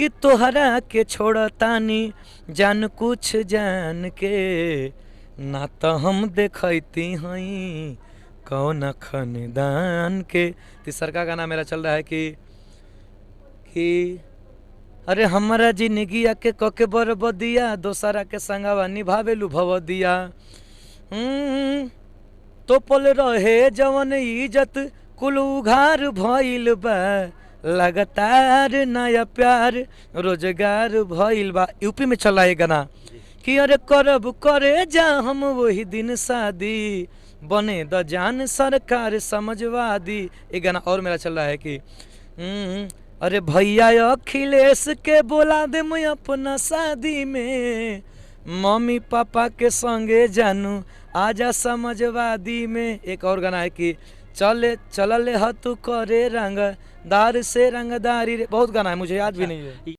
कि तोहरा के छोड़तानी जान कुछ जान के, ना तो हम देखती हई कौन खनदान के। तीसरका गाना मेरा चल रहा है कि अरे हमारा जिंदगिया के कके बरबदिया, दोसरा के संगवा निभावेलू भवदिया। तोपल रहे जवन इज्जत कुल उघार भइल बा, लगातार नया प्यार रोजगार भइल बा। यूपी में चला ये गाना कि अरे करब करे जा हम वही दिन शादी, बने द जान सरकार समझवादी। ये गाना और मेरा चल रहा है कि अरे भैया अखिलेश के बोला दे मैं अपना शादी में, मम्मी पापा के संगे जानू आजा समझवादी में। एक और गाना है कि चले चलल ह तू करे रंग दार से रंगदारी रे। बहुत गाना है, मुझे याद भी नहीं है।